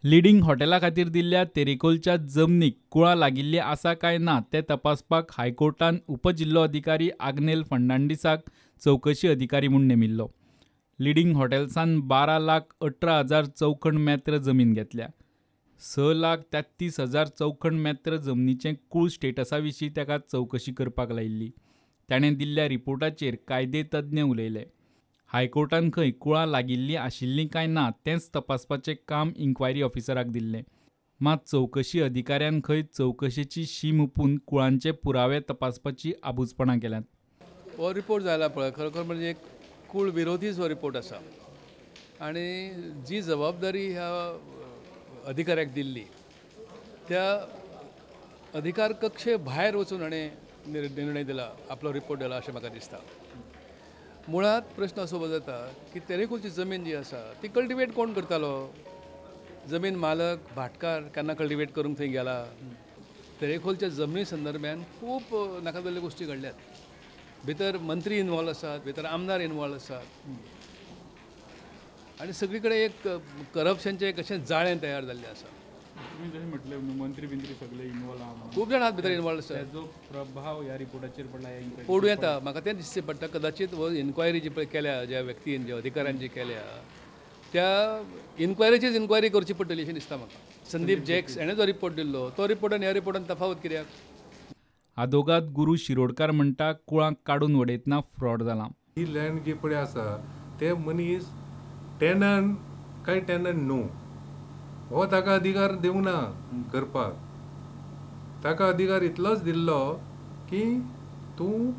Leading हॉटेला खातीर दिल्ल्या तेरेखोलच्या जमनीक कुळां लागिल्ली आसा काय ना तें तपासपाक हायकोर्टान उपजिल्लोधिकारी आग्नेल फर्नांडीसाक चवकशी अधिकारी म्हूण नेमिल्लो. लिडींग हॉटेल्सान 12,18,000 चौखण मेत्र जमीन घेतल्या. 6,33,000 चौखण मेत्र जमनीचें कूळ स्टेटसा विशीं ताका चवकशी करपाक लायिल्ली. ताणें दिल्ल्या रिपोर्टाचेर कायदे तज्ञ उलयले. हायकोर्टान खंय कुळां लागिल्लीं आशिल्लीं काय ना तेंच तपासपाचें काम इन्क्वायरी ऑफिसराक दिल्लें. मात चवकशी अधिकाऱ्यान खंय चवकशेची शीम हुपून कुळांचे पुरावे तपासपाची आबूजपणां केल्यांत. हो रिपोर्ट जायला पळय खरोखर म्हणजे एक कूळ विरोधीच हो रिपोर्ट आसा आनी जी जबाबदारी ह्या अधिकाऱ्याक दिल्ली त्या अधिकार कक्षे भायर वचून हाणें निर्णय दिला, आपलो रिपोर्ट दिला अशें म्हाका दिसता. मुळांत प्रश्न असो उबो जाता की तेरेखोलची जमीन जी आसा ती कल्टिवेट कोण करतालो? जमीन मालक भाटकार केन्ना कल्टिवेट करूंक थंय गेला? तेरेखोलच्या जमनी संदर्भान खूब नाका जाल्ल्यो गोश्टी घडल्यात. भितर मंत्री इनवॉल्व आसात, भितर आमदार इनवॉल्व आसात आनी सगळी कडेन एक करप्शनचें एक अशें जाळें तयार जाल्लें आसा. तुमी जशें म्हटलें मंत्री बिंत्री सगळे इनवॉल्व आहा, खूब जाण आहात भितर इनवॉल्व आसा. ताजो प्रभाव ह्या रिपोर्टाचेर पडला, पडूं येता. म्हाका तें दिसचें पडटा. कदाचीत हो इन्क्वायरी जी पळय केल्या, ज्या व्यक्तीन ज्या अधिकाऱ्यान जी केल्या त्या इन्क्वायरीचीच इन्क्वायरी करची पडटली अशें दिसता म्हाका. संदीप जॅक्स हेणें जो रिपोर्ट दिल्लो तो रिपोर्ट आनी ह्या रिपोर्टान तफावत कित्याक? आदोगाद गुरू शिरोडकार म्हणटा कुळांक काडून वडयतना फ्रॉड जाला. ही लँड जी पळय आसा ते मनीस टेनंट काय टेनंट न्हू हो ताका अधिकार दिवंक ना करपाक. ताका अधिकार इतलोच दिल्लो की तूं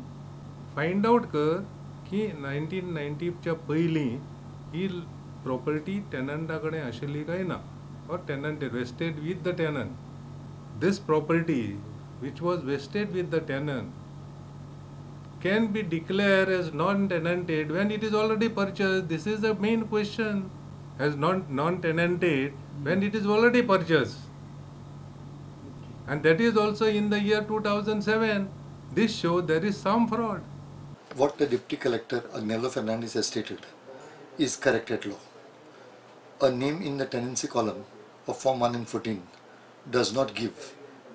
फायंड आवट कर की 1990च्या पयलीं ही प्रॉपर्टी टेनंटा कडेन आशिल्ली काय ना, or tenant vested with the tenant. This property which was vested with the tenant can be declared as non-tenanted when it is already purchased. This is the main question. As non-tenanted when it is already purchased. And that is also in the year 2007. This shows there is some fraud. What the Deputy Collector Agnelo Fernandez has stated is correct at law. A name in the tenancy column of Form 1 and 14 does not give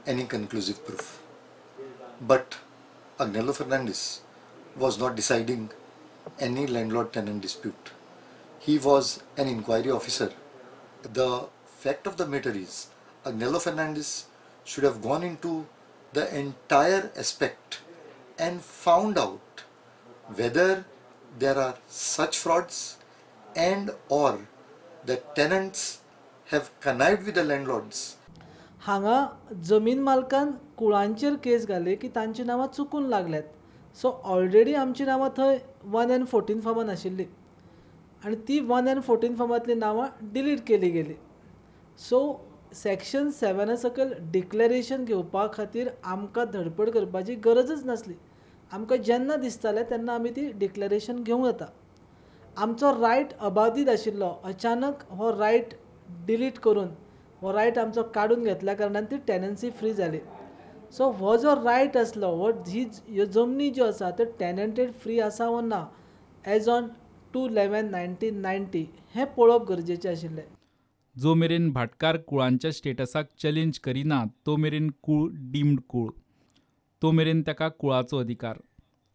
any conclusive proof. But Agnelo Fernandez was not deciding any landlord-tenant dispute. He was an inquiry officer. The fact of the matter is, Agnelo Fernandez should have gone into the entire aspect and found out whether there are such frauds and or the tenants have connived with the landlords. हांगा जमीन मालकान कुळांचेर केस घाली की तांची नांवां चुकून लागल्यात. So already आमची नांवां थंय 1 and 14 फॉर्मान आशिल्ली आनी ती 1 and 14 फॉर्मांतली नांवां डिलीट केली गेली. सो सेक्शन 7 सकयल डिक्लेरेशन घेवपा खातीर आमकां धडपड करपाची गरजच नासली. आमकां जेन्ना दिसतालें तेन्ना आमी ती डिक्लेरेशन घेवंक जाता. आमचो रायट अबादीत आशिल्लो. अचानक हो रायट डिलीट करून हो रायट आमचो काडून घेतल्या कारणान ती टेनन्सी फ्री जाली. सो हो जो रायट आसलो, हो ही ह्यो जमनी ज्यो आसा त्यो टेनंटेड फ्री आसा वो ना एज ऑन 2/11/1990 हें पळोवप गरजेचें आशिल्लें. जो मेरेन भाटकार कुळांच्या स्टेटसाक चॅलेंज करिना तो मेरेन कूळ डीम्ड कूळ, तो मेरेन ताका कुळाचो अधिकार.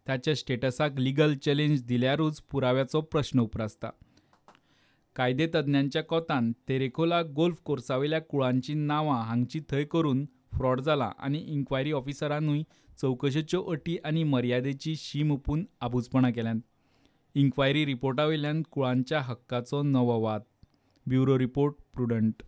ताच्या स्टेटसाक लिगल चॅलेंज दिल्यारूच पुराव्याचो प्रश्न उप्रासता. कायदेतज्ञांच्या कोतान तेरेखोला गोल्फ कोर्सावयल्या कुळांची नांवां हांगची थंय करून फ्रॉड जाला आनी इन्क्वायरी ऑफिसरानूय चवकशेच्यो अटी आनी मर्यादेची शीम हुपून आबूजपणां केल्यांत. इन्क्वायरी रिपोर्टावयल्यान कुळांच्या हक्काचो नवो वाद. Bureau report, Prudent.